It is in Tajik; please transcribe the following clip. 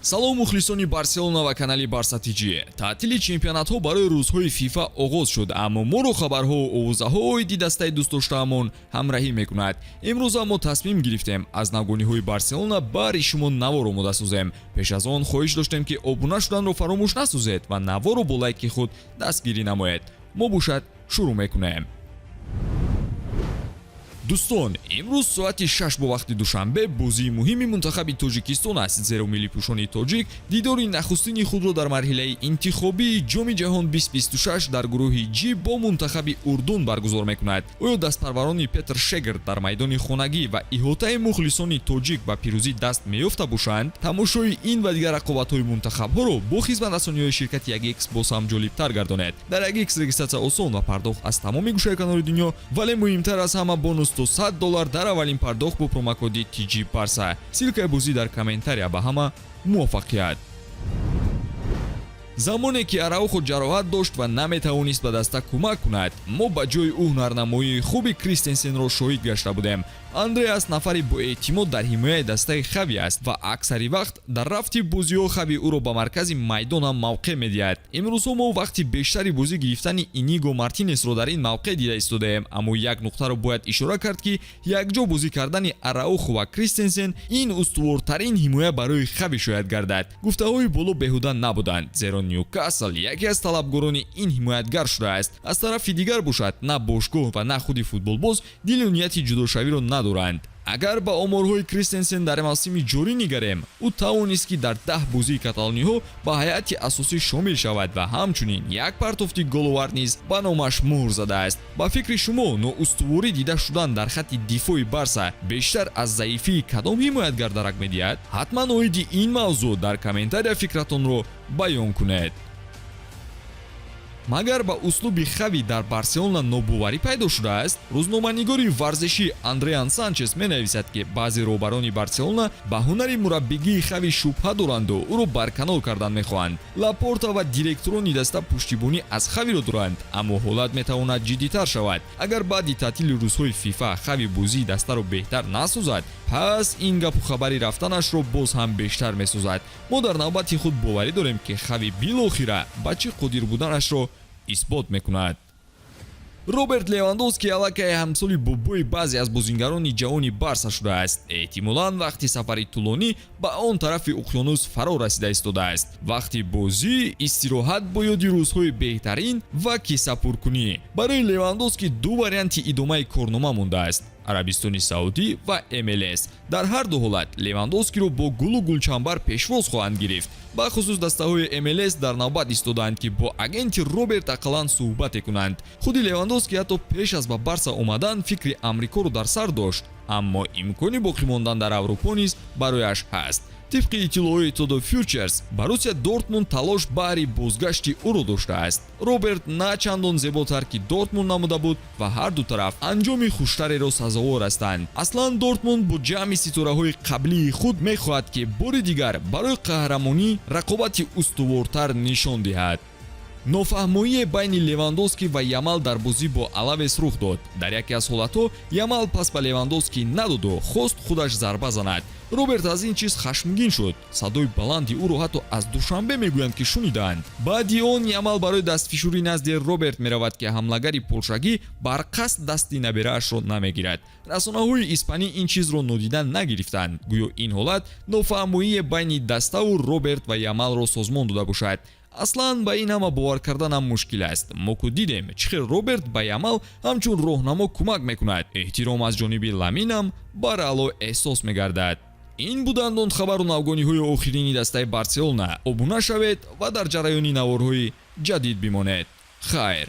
Салом, мухлисони Барселона ва канали Барса ТЖ. Таътили чемпионатҳо барои рӯзҳои ФИФА оғоз шуд, аммо моро хабарҳову овозаҳо оиди дастаи дӯстдоштаамон ҳамраҳӣ мекунад. Имрӯза мо тасмим гирифтем, аз навгониҳои Барселона баҳри шумо навор омода созем. Пеш аз он хоҳиш доштем, ки обуна шуданро фаромӯш насозед ва наворро бо лайки худ дастгирӣ намоед. Мо бошад, шурӯъ мекунем. Дӯстон, имрӯз соати 6 бо вақти Душанбе бозии муҳими мунтахаби Тоҷикистон аст, зеро миллипӯшони тоҷик дидори нахустини худро дар марҳилаи интихобии Ҷоми ҷаҳон 2026 дар гурӯҳи Ҷ бо мунтахаби Урдун баргузор мекунад. Оё дастпарварони Петр Шегрт дар майдони хонагӣ ва иҳотаи мухлисони тоҷик ба пирӯзӣ даст меёфта бошанд? Тамошои ин ва дигар рақобатҳои мунтахабҳоро бо хизматрасониҳои ширкати 1X боз ҳам ҷолибтар гардонед. Дар 1X регистрация осон ва пардохт аз тамоми гӯшаи канори дунё, вале муҳимтар аз ҳама, бонус то 100 доллар дар аввалин пардохт бо промокоди TG Барса. Ссылкаи бозӣ дар комментария. Ба ҳама муваффақият! Замоне ки Араухо ҷароҳат дошт ва наметавонист ба даста кӯмак кунад, мо ба ҷои ӯ ҳунарнамоии хуби Кристенсенро шоҳид гашта будем. Андреас нафари боэътимод дар ҳимояи дастаи Хави аст ва аксари вақт дар рафти бозиҳо Хави ӯро ба маркази майдон ҳам мавқеъ медиҳад. Имрӯзҳо мо вақти бештари бозӣ гирифтани Иниго Мартинесро дар ин мавқеъ дида истодаем, аммо як нуқтаро бояд ишора кард, ки якҷо бозӣ кардани Араухо ва Кристенсен ин устувортарин ҳимоя барои Хави шояд гардад. Гуфтаҳои боло беҳуда набуданд, зеро Нюкасл яке аз талабгорони ин ҳимоятгар шудааст. Аз тарафи дигар бошад, на бошгоҳ ва на худи футболбоз дилу нияти ҷудошавиро надоранд. Агар ба оморҳои Кристенсен дар мавсими ҷорӣ нигарем, ӯ тавонист, ки дар 10 бозии каталониҳо ба ҳайати асосӣ шомил шавад ва ҳамчунин як партофти головар низ ба номаш муҳр задааст. Ба фикри шумо, ноустуворӣ дида шудан дар хатти дифои Барса бештар аз заифии кадом ҳимоятгар дарак медиҳад? Ҳатман оиди ин мавзӯъ дар комментария фикратонро баён кунед. Магар ба услуби Хави дар Барселона нобоварӣ пайдо шудааст? Рӯзноманигори варзишӣ Андреан Санчес менависад, ки баъзе роҳбарони Барселона ба ҳунари мураббигии Хави шубҳа доранду ӯро барканор кардан мехоҳанд. Лапорта ва директорони даста пуштибонӣ аз Хавиро доранд, аммо ҳолат метавонад ҷиддитар шавад. Агар баъди таътили рӯзҳои ФИФА Хави бозии дастаро беҳтар насозад, пас ин гапу хабари рафтанашро боз ҳам бештар месозад. Мо дар навбати худ боварӣ дорем, ки Хави билохира ба чӣ қодир буданашро исбот мекунад. Роберт Левандовски аллакай ҳамсоли бобои баъзе аз бозингарони ҷавони Барса шудааст. Эҳтимолан, вақти сафари тӯлонӣ ба он тарафи уқёнус фаро расида истодааст. Вақти бозӣ, истироҳат бо ёди рӯзҳои беҳтарин ва киссапуркунӣ. Барои Левандовски ду варианти идомаи корнома мондааст: Арабистони Саудӣ ва МЛС. Дар ҳар ду ҳолат Левандовскиро бо гулу гулчамбар пешвоз хоҳанд гирифт. Бахусус дастаҳои МЛС дар навбат истодаанд, ки бо агенти Роберт ақаллан суҳбате кунанд. Худи Левандовски ҳатто пеш аз ба Барса омадан фикри Амрикоро дар сар дошт, аммо имкони боқӣ мондан дар Аврупо низ барояш ҳаст. Тибқи иттилоъҳои Todo Futures, Боруссия Дортмунд талош баҳри бозгашти ӯро доштааст. Роберт на чандон зебо тарки Дортмунд намуда буд ва ҳар ду тараф анҷоми хуштареро сазовор ҳастанд. Аслан, Дортмунд бо ҷамъи ситораҳои қаблии худ мехоҳад, ки бори дигар барои қаҳрамонӣ рақобати устувортар нишон диҳад. Нофаҳмоие байни Левандовский ва Ямал дар бозӣ бо Алавес рух дод. Дар яке аз ҳолатҳо Ямал пас ба Левандовский надоду хост худаш зарба занад. Роберт аз ин чиз хашмгин шуд. Садои баланди ӯро ҳатто аз Душанбе мегӯянд, ки шунидаанд. Баъди он Ямал барои дастфишурӣ назди Роберт меравад, ки ҳамлагари полшагӣ барқасд дасти набераашро намегирад. Расонаҳои испанӣ ин чизро нодида нагирифтанд. Гӯё ин ҳолат нофаҳмоие байни даставу Роберт ва Ямалро созмон дода бошад. Аслан, ба ин ҳама бовар карданам мушкил аст. Мо ку дидем, чӣ хел Роберт ба Ямал ҳамчун роҳнамо кӯмак мекунад. Эҳтиром аз ҷониби Ламинам бараъло эҳсос мегардад. Ин буданд он хабару навгониҳои охирини дастаи Барселона. Обуна шавед ва дар ҷараёни наворҳои ҷадид бимонед. Хайр.